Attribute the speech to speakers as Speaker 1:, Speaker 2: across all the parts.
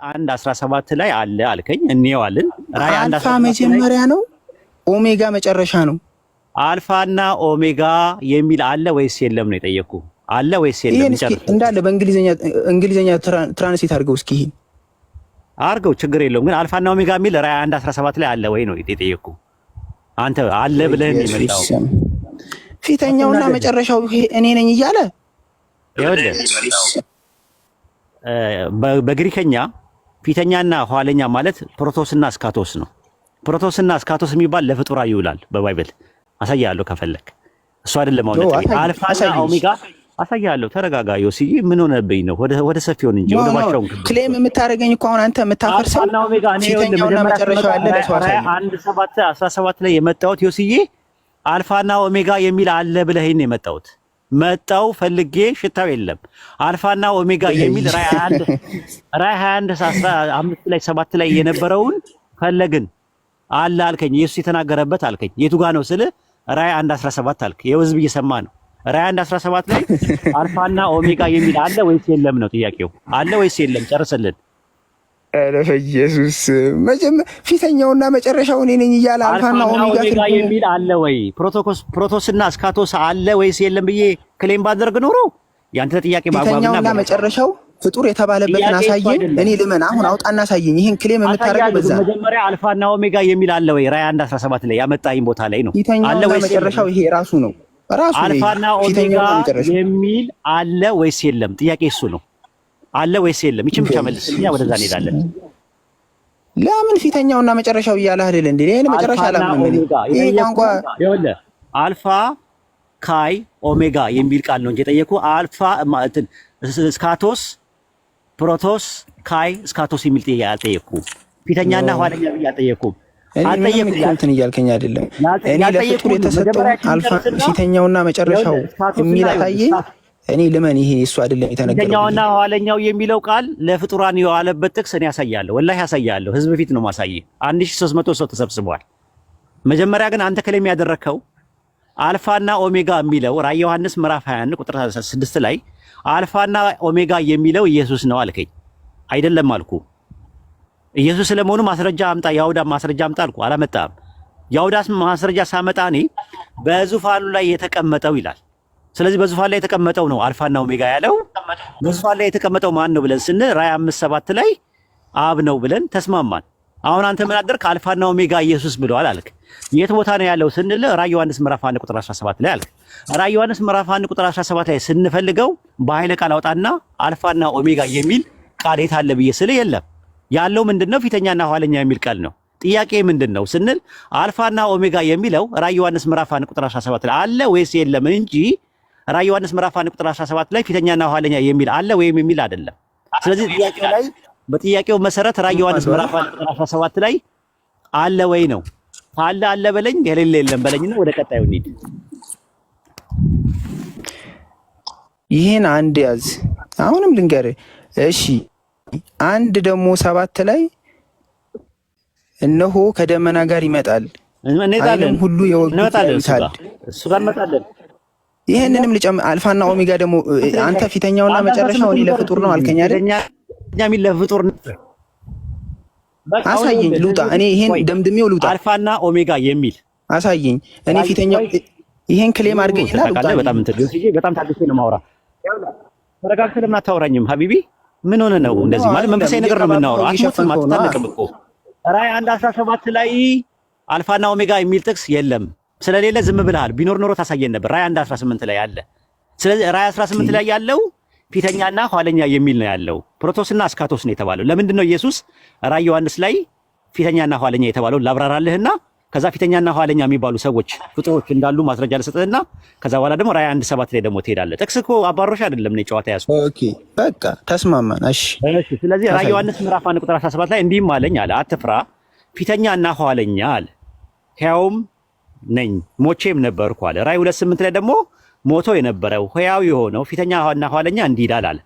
Speaker 1: 1:17 ላይ አለ አልከኝ፣ እንየዋለን። ራእይ 1
Speaker 2: አልፋ
Speaker 1: 17 ላይ
Speaker 2: መጀመሪያ ነው፣ ኦሜጋ መጨረሻ ነው።
Speaker 1: አልፋና ኦሜጋ የሚል አለ ወይስ የለም ነው የጠየቅኩ። አለ ወይስ የለም?
Speaker 2: ይሄን እስኪ
Speaker 1: እንጨርስ።
Speaker 2: እንዳለ በእንግሊዝኛ እንግሊዝኛ translate አድርገው እስኪ ይሄን።
Speaker 1: አርገው፣ ችግር የለውም። ግን አልፋና ኦሜጋ የሚል ራእይ 1:17 ላይ አለ ወይ ነው የጠየቅኩ። አንተ አለ ብለህ ነው
Speaker 2: ኢየሱስ
Speaker 1: የመጣው።
Speaker 2: ስም ፊተኛውና መጨረሻው ይሄ እኔ ነኝ እያለ።
Speaker 1: ይኸውልህ፣ በግሪከኛ ፊተኛና ኋለኛ ማለት ፕሮቶስና እስካቶስ ነው። ፕሮቶስና እስካቶስ የሚባል ለፍጡራ ይውላል በ Bible። አሳያለሁ ከፈለክ። እሱ አይደለም አሁን
Speaker 2: No
Speaker 1: ነጥቤ።
Speaker 2: አሳየኝ።
Speaker 1: አልፋና
Speaker 2: አሳየኝ።
Speaker 1: ኦሜጋ አሳያለሁ። ተረጋጋ ዮሲዬ፣ ምን ሆነብኝ ነው? ወደ ሰፊውን እንጂ ወደ
Speaker 2: No, no.
Speaker 1: ባሻውን
Speaker 2: Claim የምታደርገኝ እኮ አሁን አንተ የምታፈርሰው
Speaker 1: አልፋና ኦሜጋ እኔ ይኸውልህ
Speaker 2: ፊተኛውና
Speaker 1: መጀመሪያ
Speaker 2: መጨረሻው
Speaker 1: ስመጣ
Speaker 2: ያለ ለሰው
Speaker 1: ራእይ
Speaker 2: አሳየኝ።
Speaker 1: 1:7 17 ላይ የመጣሁት ዮሲዬ፣ አልፋና ኦሜጋ የሚል አለ ብለኸኝ ነው የመጣሁት። መጣው ፈልጌ ሽታው የለም። አልፋና ኦሜጋ የሚል ራእይ 21 15 ላይ 7 ላይ የነበረውን ፈለግን፣ አለ አልከኝ። ኢየሱስ የተናገረበት አልከኝ። የቱ ጋ ነው ስልህ ራእይ 1 17 አልክ። ይኸው ህዝብ እየሰማ ነው። ራእይ 1 17 ላይ አልፋና ኦሜጋ የሚል አለ ወይስ የለም ነው ጥያቄው። አለ ወይስ የለም? ጨርስልን።
Speaker 2: ኧረ በኢየሱስ፣ ፊተኛውና መጨረሻው እኔ ነኝ እያለ አልፋና
Speaker 1: አልፋና
Speaker 2: ኦሜጋ
Speaker 1: ኦሜጋ
Speaker 2: ትርጉሙ
Speaker 1: የሚል አለ ወይ? ፕሮቶስና እስካቶስ አለ ወይስ የለም ብዬ claim ባደርግ ኖሮ ያንተ ጥያቄ በአግባብና
Speaker 2: ፊተኛውና መጨረሻው ፍጡር የተባለበትን
Speaker 1: ጥያቄ እሱ
Speaker 2: አሳየኝ።
Speaker 1: አይደለም።
Speaker 2: እኔ ልመን። አሁን አውጣና አሳየኝ። ይህን claim የምታደርገው
Speaker 1: አሳያለሁ።
Speaker 2: በዛ
Speaker 1: ግን
Speaker 2: ነው።
Speaker 1: መጀመሪያ አልፋና ኦሜጋ የሚል አለ ወይ? ራእይ 1 17 ላይ ያመጣኝ ቦታ ላይ ነው። አለ
Speaker 2: ፊተኛውና
Speaker 1: ወይስ የለም?
Speaker 2: መጨረሻው ይሄ ራሱ ነው፣ ራሱ ነው። ይሄ
Speaker 1: አልፋና ኦሜጋ
Speaker 2: ፊተኛውና መጨረሻው።
Speaker 1: የሚል አለ ወይስ የለም? ጥያቄ እሱ ነው። አለ ወይስ የለም? ይችን ብቻ መልስልኛ፣ ወደዛ እንሄዳለን።
Speaker 2: ለምን ፊተኛውና መጨረሻው እያለ አይደል እንዴ? ይሄን መጨረሻ
Speaker 1: አልፋና
Speaker 2: አላምንም እኔ።
Speaker 1: ኦሜጋ
Speaker 2: ይሄ ቋንቋ
Speaker 1: የጠየኩህ ይኸውልህ፣ አልፋ ካይ ኦሜጋ የሚል ቃል ነው እንጂ የጠየኩህ አልፋ እንትን ስካቶስ፣ ፕሮቶስ ካይ እስካቶስ የሚል ጥያቄ አልጠየቅኩም። ፊተኛና ኋለኛ ብዬ አልጠየቅኩም።
Speaker 2: እኔ ምንም
Speaker 1: አልጠየኩም።
Speaker 2: እኮ እንትን እያልከኝ አይደለም። እኔ ለፍጡር
Speaker 1: ያልጠየቅኩህን
Speaker 2: የተሰጠውን
Speaker 1: መጀመሪያ ያችን
Speaker 2: አልፋ
Speaker 1: ጨርስና
Speaker 2: ፊተኛውና መጨረሻው
Speaker 1: ይኸውልህ እስካቶስና
Speaker 2: የሚል
Speaker 1: ይኸውልህ
Speaker 2: አሳየኝ። እኔ ልመን። ይሄ እሱ አይደለም የተነገረው ብዬ
Speaker 1: ፊተኛውና ኋለኛው የሚለው ቃል ለፍጡራን የዋለበት ጥቅስ እኔ ያሳያለሁ። ወላሂ ያሳያለሁ። ህዝብ ፊት ነው ማሳይ። 1300 ሰው ተሰብስቧል። መጀመሪያ ግን አንተ claim ያደረግከው አልፋና ኦሜጋ የሚለው ራእይ ዮሐንስ ምዕራፍ 21 ቁጥር 6 ላይ አልፋና ኦሜጋ የሚለው ኢየሱስ ነው አልከኝ። አይደለም አልኩ። ኢየሱስ ስለመሆኑ ማስረጃ አምጣ፣ የአውዳ ማስረጃ አምጣ አልኩ። አላመጣም። የአውዳስ ማስረጃ ሳመጣ እኔ በዙፋኑ ላይ የተቀመጠው ይላል። ስለዚህ በዙፋን ላይ የተቀመጠው ነው አልፋና ኦሜጋ ያለው። በዙፋን ላይ የተቀመጠው ማን ነው ብለን ስንል ራእይ 5:7 ላይ አብ ነው ብለን ተስማማን። አሁን አንተ ምን አደርክ? አልፋና ኦሜጋ ኢየሱስ ብለዋል አልክ። የት ቦታ ነው ያለው ስንል ራእይ ዮሐንስ ምዕራፍ 1 ቁጥር 17 ላይ አልክ። ራእይ ዮሐንስ ምዕራፍ 1 ቁጥር 17 ላይ ስንፈልገው በኃይለ ቃል አውጣና አልፋና ኦሜጋ የሚል ቃል የት አለ ብዬ ስል የለም። ያለው ምንድነው? ፊተኛና ኋለኛ የሚል ቃል ነው። ጥያቄ ምንድን ነው ስንል አልፋና ኦሜጋ የሚለው ራእይ ዮሐንስ ምዕራፍ 1 ቁጥር 17 ላይ አለ ወይስ የለም እንጂ ራእይ ዮሐንስ ምዕራፍ 1 ቁጥር 17 ላይ ፊተኛና ኋለኛ የሚል አለ ወይም የሚል አይደለም። ስለዚህ ጥያቄው ላይ በጥያቄው መሰረት ራእይ ዮሐንስ ምዕራፍ 1 ቁጥር 17 ላይ አለ ወይ ነው። ካለ አለ በለኝ፣ የሌለ የለም በለኝና ወደ ቀጣዩ እንሂድ።
Speaker 2: ይህን አንድ ያዝ። አሁንም ልንገርህ። እሺ፣ አንድ ደግሞ 7 ላይ እነሆ ከደመና ጋር ይመጣል፣
Speaker 1: እንሄዳለን፣
Speaker 2: ዓይንም ሁሉ የወጉት
Speaker 1: እንመጣለን፣ እሱ
Speaker 2: ያዩታል።
Speaker 1: ጋር እሱ ጋር እንመጣለን።
Speaker 2: ይህንንም ልጨምር። አልፋና ኦሜጋ ደግሞ አንተ ፊተኛውና መጨረሻው እኔ ለፍጡር ነው አልከኝ አይደል?
Speaker 1: ፊተኛ የሚል ለፍጡር በቃ አሁን
Speaker 2: አሳየኝ፣
Speaker 1: ይኸውልህ፣
Speaker 2: ልውጣ። እኔ ይሄን
Speaker 1: ቆይ፣
Speaker 2: ደምድሜው ልውጣ።
Speaker 1: አልፋና ኦሜጋ የሚል
Speaker 2: አሳየኝ። እኔ ፊተኛው ይሄን claim አድርገኝና ልውጣ።
Speaker 1: ታውቃለህ፣ በጣም እንትን በጣም ታግሼ ነው የማወራ። ተረጋግተህ ለምን አታወራኝም ሀቢቢ? ምን ሆነ ነው እንደዚህ ማለት? መንፈሳዊ ነገር ነው የምናወራው። አትሞትም፣ አትታነቅም እኮ። ራእይ 1:17 ላይ አልፋና ኦሜጋ የሚል ጥቅስ የለም። ስለሌለ ዝም ብለሃል። ቢኖር ኖሮ ታሳየን ነበር። ራእይ 1:18 ላይ አለ። ስለዚህ ራእይ 18 ላይ ያለው ፊተኛና ኋለኛ የሚል ነው ያለው። ፕሮቶስና እስካቶስ ነው የተባለው። ለምንድን ነው ኢየሱስ ራእይ ዮሐንስ ላይ ፊተኛና ኋለኛ የተባለው ላብራራልህና ከዛ ፊተኛና ኋለኛ የሚባሉ ሰዎች ፍጡሮች እንዳሉ ማስረጃ ልሰጥህና ከዛ በኋላ ደግሞ ራእይ 1:7 ላይ ደግሞ ትሄዳለህ። ጥቅስ እኮ አባሮሽ አይደለም ነው ጨዋታ ያዝኩት።
Speaker 2: Okay፣ በቃ ተስማማን። እሺ።
Speaker 1: እሺ፣ ስለዚህ ራእይ ዮሐንስ ምዕራፍ 1 ቁጥር 17 ላይ እንዲህም አለኝ አለ፣ አትፍራ፣ ፊተኛና ኋለኛ አለ፣ ሕያውም ነኝ፣ ሞቼም ነበርኩ አለ። ራእይ 2:8 ላይ ደግሞ ሞቶ የነበረው ሕያው የሆነው ፊተኛና ኋለኛ እንዲህ ይላል አለ።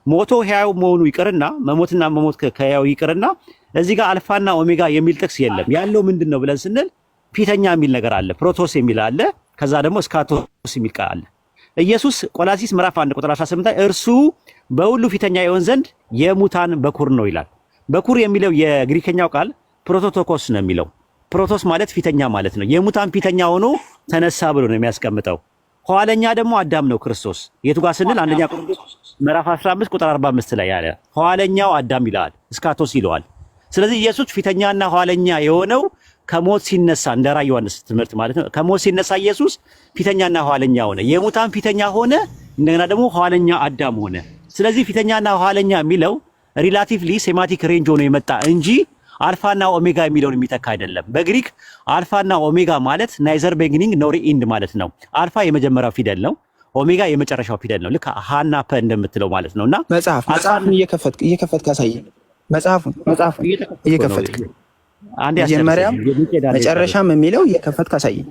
Speaker 1: ሞቶ ሕያው መሆኑ ይቅርና መሞትና መሞት ከሕያው ይቅርና እዚህ ጋር አልፋና ኦሜጋ የሚል ጥቅስ የለም። ያለው ምንድን ነው ብለን ስንል ፊተኛ የሚል ነገር አለ፣ ፕሮቶስ የሚል አለ፣ ከዛ ደግሞ እስካቶስ የሚል ቃል አለ። ኢየሱስ ቆላሲስ ምዕራፍ 1 ቁጥር 18 ላይ እርሱ በሁሉ ፊተኛ ይሆን ዘንድ የሙታን በኩር ነው ይላል። በኩር የሚለው የግሪከኛው ቃል ፕሮቶቶኮስ ነው የሚለው። ፕሮቶስ ማለት ፊተኛ ማለት ነው። የሙታን ፊተኛ ሆኖ ተነሳ ብሎ ነው የሚያስቀምጠው። ኋለኛ ደግሞ አዳም ነው ክርስቶስ። የቱ ጋር ስንል አንደኛ ቆሮንቶስ ምዕራፍ 15 ቁጥር 45 ላይ ያለ ኋለኛው አዳም ይለዋል፣ እስካቶስ ይለዋል። ስለዚህ ኢየሱስ ፊተኛና ኋለኛ የሆነው ከሞት ሲነሳ፣ እንደ ራዕየ ዮሐንስ ትምህርት ማለት ነው። ከሞት ሲነሳ ኢየሱስ ፊተኛና ኋለኛ ሆነ። የሙታን ፊተኛ ሆነ፣ እንደገና ደግሞ ኋለኛ አዳም ሆነ። ስለዚህ ፊተኛና ኋለኛ የሚለው relatively semantic range ሆኖ የመጣ እንጂ አልፋና ኦሜጋ የሚለውን የሚተካ አይደለም። በግሪክ አልፋና ኦሜጋ ማለት neither beginning nor end ማለት ነው። አልፋ የመጀመሪያው ፊደል ነው። ኦሜጋ የመጨረሻው ፊደል ነው። ልክ ሃና ፐ እንደምትለው ማለት ነው። እና
Speaker 2: መጽሐፉን እየከፈትክ አሳየኝ። መጽሐፉን እየከፈትክ
Speaker 1: አንዴ
Speaker 2: መጀመሪያም መጨረሻም የሚለው እየከፈትክ አሳየኝ።